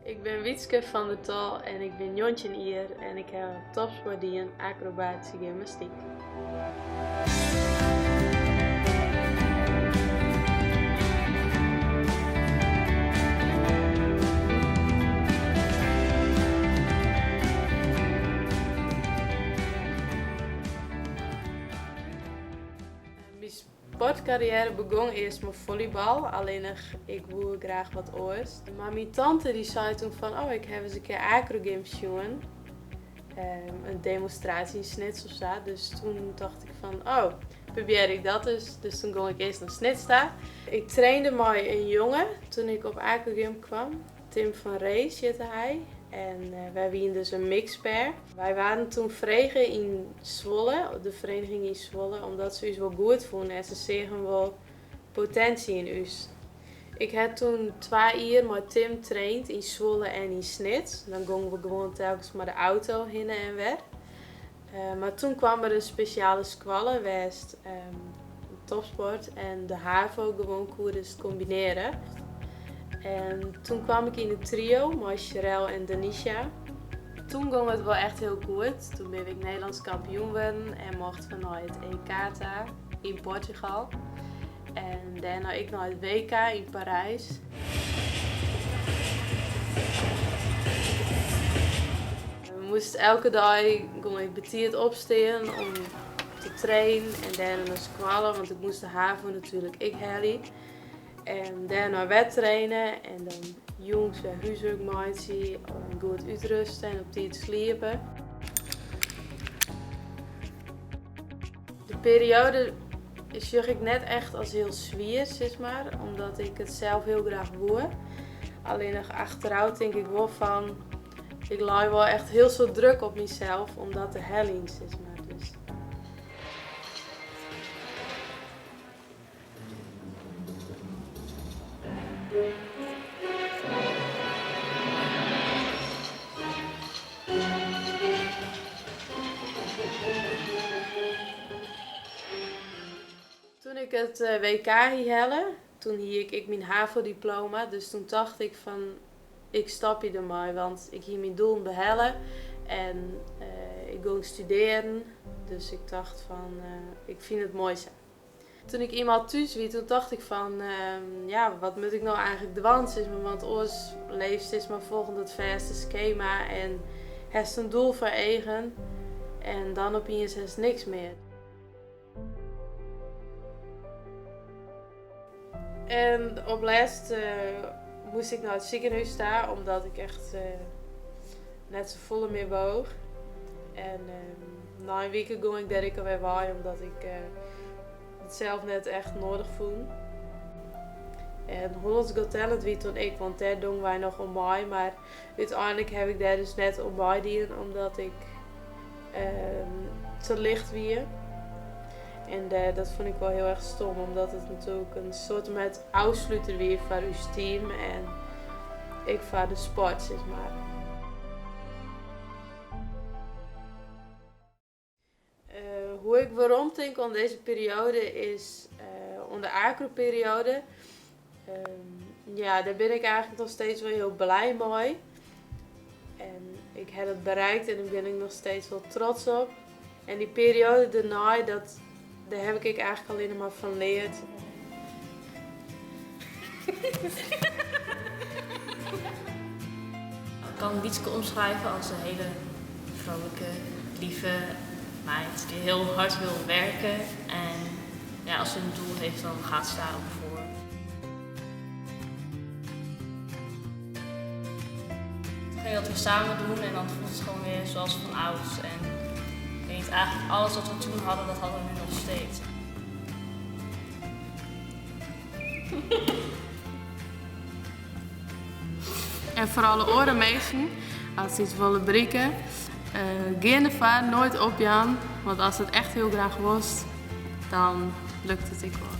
Ik bin Wietske van der Tol en ik bin 19 jier en ik ha topsport dien, akrobatyske gymnastyk. Myn sportkarriêre begong earst mei follybal, allinnich ik woe graach wat oars. Mar myn tante dy sei toen fan, oh ik ha ris in kear akrogym sjoen. In demonstraasje yn Snits of sa. Dus toen tocht ik fan, oh, probearje ik dat ris. Dus toen gong ik earst nei Snits ta. Ik trainde mei in jonge toen ik op akrogym kwam. Tim van Ree hjitte hy. En wy wienen dus in mixpair. Wy waarden toen frege yn Zwolle, de vereniging yn Zwolle, omdat se ús wol goed fûnen en se seagen wol potinsje yn ús. Ik ha toen 2 jier mei Tim traind yn Zwolle en yn Snits. Dan gongen we gewoan telkens mei de auto hinne en wer. Mar toen kwam der in spesjale skoalle wêr'tst topsport en de HAVO gewoan koest kombinearje. En toen kwam ik yn it trio mei Cherelle en Danisha. Toen gong it wol echt hiel goed. Toen bin ik Nederlânsk kampioen wurden en mocht we nei it EK ta yn Portugal. En dêrnei ek nei it WK yn Parys. We moasten elke dei gong ik betiid opstean om te trainen en dêrnei nei skoalle, want ik moast de HAVO natuerlik ek helje. En dêrnei wer traine en dan jûns wer húswurk meitsje en goed útrêste en op tiid sliepe. De perioade sjoch ik net echt as hiel swier, sis mar, omdat ik it sels hiel graach woe. Allinnich achterôf tink ik wol fan, ik lei wol echt hiel soad druk op mysels om dat te heljen, sis mar. Dus. Toen ik it WK hie helle, toen hie ik ek myn HAVO-diploma, dus toen tocht ik fan ik stopje dermei, want ik hie myn doelen behelle en ik gong studearjen, dus ik tocht fan ik fyn it moai sa. Toen ik ienmaal thús wie, toen tocht ik fan ja, wat moat ik no eigentlik dwaan, sis mar, want oars leefst sis mar folgjend it fêste skema en hast in doel foar eagen en dan opiens hast niks mear. En op lêst moast ik nei it sikehûs ta, omdat ik echt net safolle mear woech. En nei in wike gong ik dêr ek alwer wei, omdat ik it sels net echt nedich fûn. En Holland's Got Talent wie toen ek, want dêr dongen wy noch oan mei. Mar úteinlik ha ik dêr dus net oan meidien, omdat ik te licht wie. En dat fûn ik wol hiel erch stom, omdat it natuerlik in soarte met ôfsluter wie foar ús team en ek foar de sport, sis mar. Hoe ik werom tink oan dizze perioade is oan de acro-perioade. Ja, dêr bin ik eigentlik noch steeds wol hiel blij mei. En ik ha dat bereikt en dêr bin ik noch steeds wol trots op. En dy perioade dêrnei, dêr ha ik ek eigentlik allinnich mar fan leard. Ik kan Wietske omschrijven als een hele vrolijke, lieve meid die heel hard wil werken. En ja, als ze een doel heeft, dan gaat ze daar ook voor. Toen gingen we dat weer samen doen en dan voelt het gewoon weer zoals van ouds. En ik weet niet, eigenlijk alles wat we toen hadden, dat hadden we nu nog steeds. En foar alle oare minsken, as se yts wolle berikke, gean derfoar, noait opjaan, want ast it echt hiel graach wolst, dan lukt it ek wol.